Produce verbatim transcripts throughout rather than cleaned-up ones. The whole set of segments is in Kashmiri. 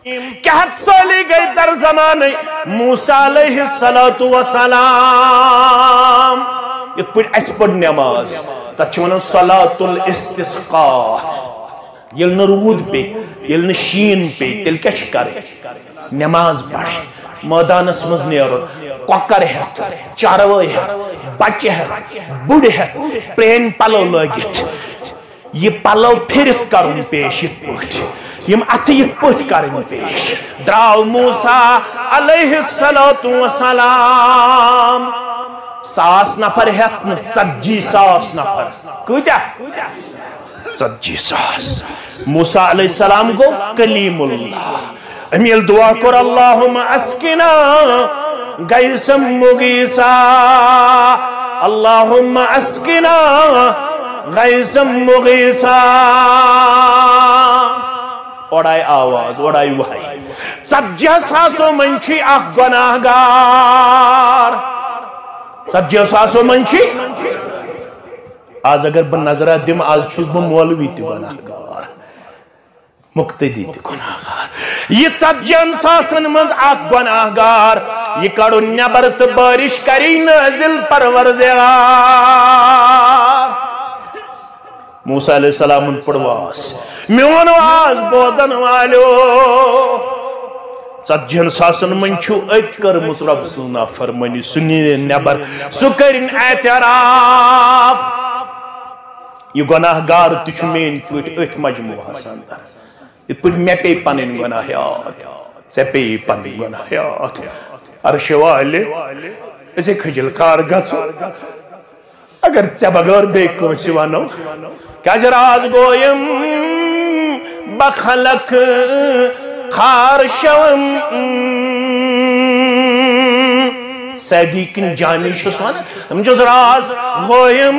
کیٛاہ ہتھ سٲلی گٔے در زمانہٕ موسیٰ علیہ الصلوۃ والسلام۔ یِتھ پٲٹھۍ اَسہِ پٔر نٮ۪ماز، تَتھ چھِ وَنان صلوۃ الاستسقاء۔ ییٚلہِ نہٕ روٗد پیٚیہِ، ییٚلہِ نہٕ شیٖن پیٚیہِ، تیٚلہِ کیٛاہ چھِ کَرٕنۍ؟ نٮ۪ماز پَرٕنۍ، مٲدانَس منٛز نیرُن، کۄکَر ہٮ۪تھ، چاروٲے ہٮ۪تھ، بَچہِ ہٮ۪تھ، بُڈٕ ہٮ۪تھ، پرٛٲنۍ پَلو لٲگِتھ۔ یہِ پلو پھِرِتھ کرُن پیش یِتھ پٲٹھۍ، یِم اتھٕ یِتھ پٲٹھۍ کرٕنۍ پیش۔ درٛاو موسیٰ علیہ الصلوۃ والسلام۔ ساس نفر ہٮ۪تھ نہٕ، ژتجی ساس نفر۔ کۭتیاہ؟ ژتجی ساس۔ موسیٰ علیہ السلام گوٚو کلیم اللہ۔ أمۍ ییٚلہِ دعا کوٚر، اللہم اسقنا غیثا مغیثا، اللہم اسقنا غیثا مغیثا۔ اورٕ آیہِ آواز، اورٕ آیہِ وحی۔ ژتجی ساسو منٛز چھُے اکھ گۄناہ گار۔ ژتجی ساسو منٛز چھُے۔ آز اگر بہٕ نظرہ دِمہٕ، آز چھُس بہٕ مولوی تہِ گۄناہ گار۔ مقتدی تہِ گۄناہ گار۔ یہِ ژتجی ہن ساسن منٛز اکھ گۄناہ گار، یہِ کڑُن نٮ۪بر تہٕ بٲرِش کری نٲزِل پروردگار۔ موسیٰ علیہ السلامن پٔر واز، میون واز بوزن والیو۔ ژتجی ہن ساسن منٛز چھُ أکۍ کٔرمٕژ رۄب سٕنٛز نافرمٲنی، سُہ نِیہِ نٮ۪بر، سُہ کٔرِن اعتراف۔ یہِ گۄناہ گار تہِ چھُ میٲنۍ پٲٹھۍ أتھۍ مجموعہس اندر۔ یِتھ پٲٹھۍ مےٚ پیٚیہِ پنٕنۍ گۄناہ یاد، ژےٚ پیٚیہِ پنٕنۍ گۄناہ یاد۔ عرشہِ والہِ، أسے کھجل کار گژھو، اگر ژےٚ بغٲر بیٚیہِ کٲنٛسہِ ونو۔ کیٛازِ راز گویم بخلق خار شوم۔ سعدی کِنۍ جامی چھُس ونان، تِم چھُس راز گویم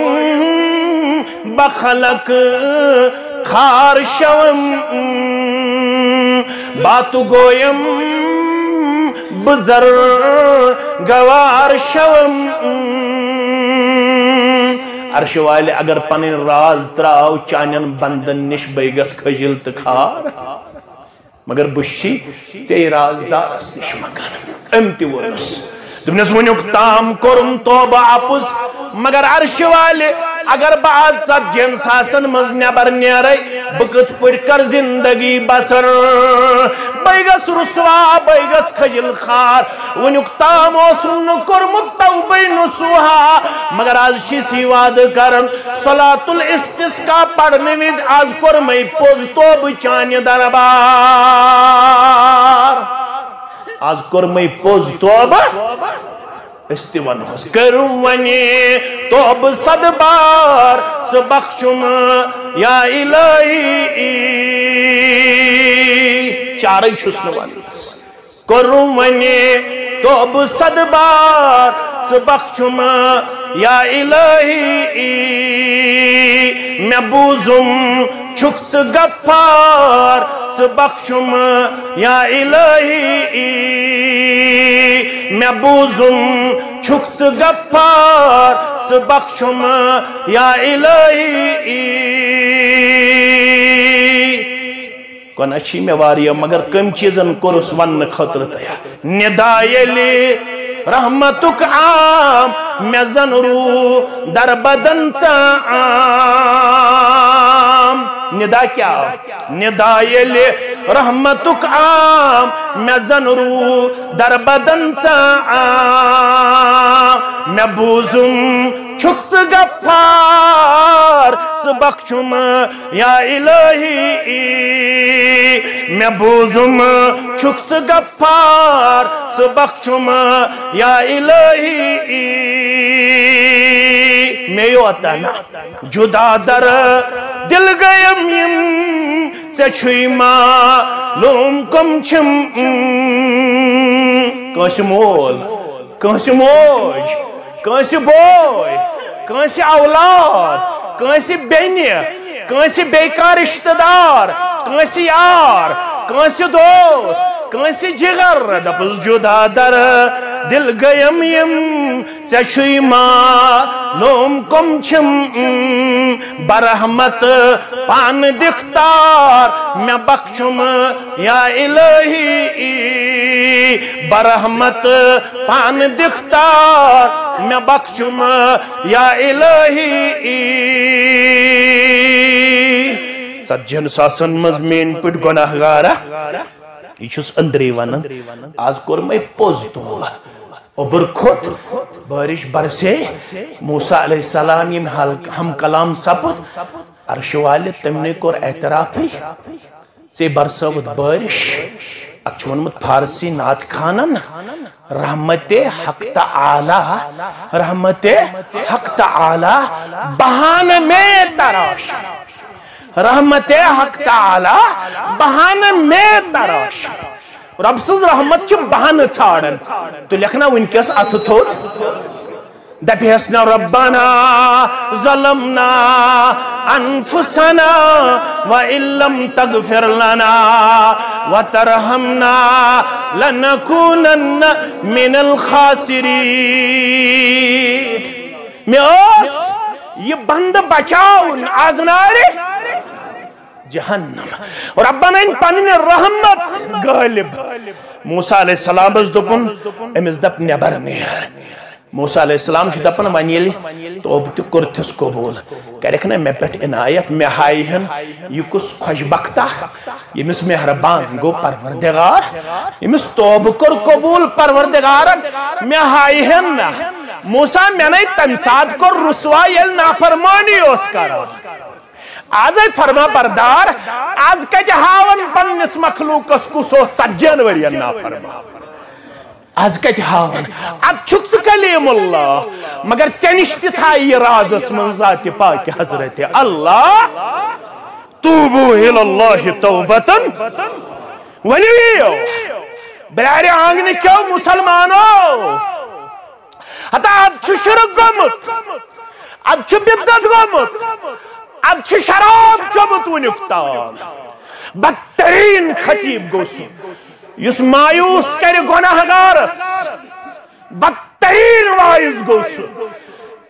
بخلق خار شوم، باتو گویم بزر گوار شوم۔ عرشہِ والہِ اگر پنٕنۍ راز تراو چانٮ۪ن بندن نِش، بے گژھ کھجل تہٕ خار۔ مگر بہٕ چھُس ژے رازدارس نِش منٛگان۔ أمۍ تہِ ووٚنُس، دوٚپنس، وٕنیُک تام کوٚرُم توبہٕ اپُز، مگر عرشہِ والہِ، اگر بہٕ از ژتجی ہن ساسن منٛز نٮ۪بر نیرے، بہٕ کِتھ پٲٹھۍ کرٕ زندگی بسر؟ بے گژھٕ رسوا، بے گژھٕ خجل خوار۔ وٕنیُک تام اوسُم نہٕ کوٚرمُت توبہٕ نصوحا، مگر از چھِ أسۍ یہِ وعدٕ کران، صلاۃ الاستسقاء پرنہٕ وِزِ از کوٚر مےٚ پوٚز توبہٕ چانہِ دربار۔ از کوٚر مےٚ پوٚز توبہٕ، أسۍ تہِ ونہوس، کٔرِو وۄنۍ توبہٕ صد بار، ژٕ بخشُم یا الہی۔ چارٕے چھُس نہٕ وننس۔ کوٚرُم وۄنۍ توبہٕ صد بار، ژٕ بخشُم یا الہی۔ مےٚ بوٗزُم چھُکھ ژٕ غفار، ژٕ بخشُم یا الہی۔ مےٚ بوٗزُم چھُکھ ژٕ غفار، ژٕ بخشُم یا الہی۔ گۄناہ چھی مےٚ واریاہ، مگر کٔمۍ چیٖزن کوٚرُس وننہٕ خٲطرٕ تیار؟ ندا ییٚلہِ رحمتُک عام، مےٚ زن روٗ دربدن ژام۔ ندا کیٛاہ؟ ندا ییٚلہِ رحمتُک عام، مےٚ زن روٗ دربدن ژام۔ مےٚ بوٗزُم چھُکھ ژٕ غفار، ژٕ بخشُم یا الہی۔ مےٚ بوٗزُم چھُکھ ژٕ غفار، ژٕ بخشُم یا الہی۔ مےٚ یوت نہ جدا در دل گٔیم یِم، ژےٚ چھُے معلوم کم چھِم۔ کٲنٛسہِ مول، کٲنٛسہِ موج، کٲنٛسہِ بوے، کٲنٛسہِ اولاد، کٲنٛسہِ بیٚنہِ، کٲنٛسہِ بیٚیہِ کانٛہہ رشتہٕ دار، کٲنٛسہِ یار، کٲنٛسہِ دوست، کٲنٛسہِ جگر، دپُس جدا در دل گٔیم یِم، ژےٚ چھُے معلوم لوم کم چھم برحمت پان دختار، مےٚ بخشم یا الہی، برحمت پان دختار، مےٚ بخشم یا الہی۔ ژتجی ہن ساسن منٛز میٲنۍ پٲٹھۍ گۄناہ گارا، یہِ چھُس أنٛدرٕے ونان۔ آز کوٚر مےٚ پوٚز توبہ۔ اوٚبُر کھوٚت، بارش برسے، موسیٰ علیہ السلام ییٚمہِ حل-، ہم کلام سپُد، عرشہِ والہِ تٔمنٕے کوٚر اعترافٕے، ژےٚ برسٲوٕتھ بارش۔ اتھ چھُ ووٚنمُت فارسی نعت خانن، رحمت حق تعالی، رحمت حق تعالی بہانہٕ میں تراش۔ رحمت حق تعالی بہانہٕ میں تراش۔ رب سٕنٛز رحمت چھِ بہانہٕ ژھانڈان۔ تہٕ لیکھنا وٕنکیٚس اتھٕ تھوٚد، دپہس نا، ربنا ظلمنا انفسنا وان لم تغفر لنا وترحمنا لنکونن من الخاسرین۔ مےٚ اوس یہِ بندٕ بچاوُن از نارِ جہنم۔ ربن أنۍ پنٕنۍ رحمت غٲلب۔ موسیٰ علیہ السلامس دوٚپُن، أمِس دپ، "نٮ۪بر نیر۔" موسیٰ علیہ السلام چھُ دپان، وۄنۍ ییٚلہِ توبہٕ تہِ کوٚرتھس قبوٗل، کرکھ نہ مےٚ پٮ۪ٹھ عنایت، مےٚ ہایہِ ہن یہِ کُس خۄش بختا، ییٚمِس مہربان گوٚو پروردگار، ییٚمِس توبہٕ کوٚر قبوٗل پروردگارن، مےٚ ہایہِ ہن نہ۔ موسیٰ، مےٚ نے تمہِ ساتہٕ کوٚر رسوا، ییٚلہِ نافرمٲنی اوس کران۔ آزے فرما بردار، از کتہِ ہاون پننِس مخلوقس کُس اوس ژتجی ہن ؤرین نافرمان؟ از کتہِ ہاون؟ اد چھُکھ ژٕ کلیم اللہ، مگر ژےٚ نِش تہِ تھایہِ یہِ رازس منٛز ذاتِ پاک حضرت اللہ۔ توبوا الی اللہ توبتن، ؤنِو یِیِو، برارِ آنگنہٕ کیو مسلمانو۔ ہتا اد چھُ شرک گوٚمُت، اد چھُ بدعت گوٚمُت، اد چھُ شراب چوٚمُت وُنیُک تام۔ بدترین خطیب گوٚو سُہ، یُس مایوس کرِ گۄناہ گارس۔ بدترین واعظ گوٚو سُہ،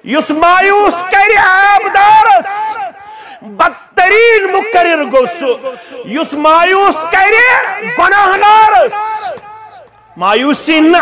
یُس مایوس کرِ عیبدارس۔ بدترین مقرر گوٚو سُہ، یُس مایوس کرِ گۄناہ گارس۔ مایوسی نہ۔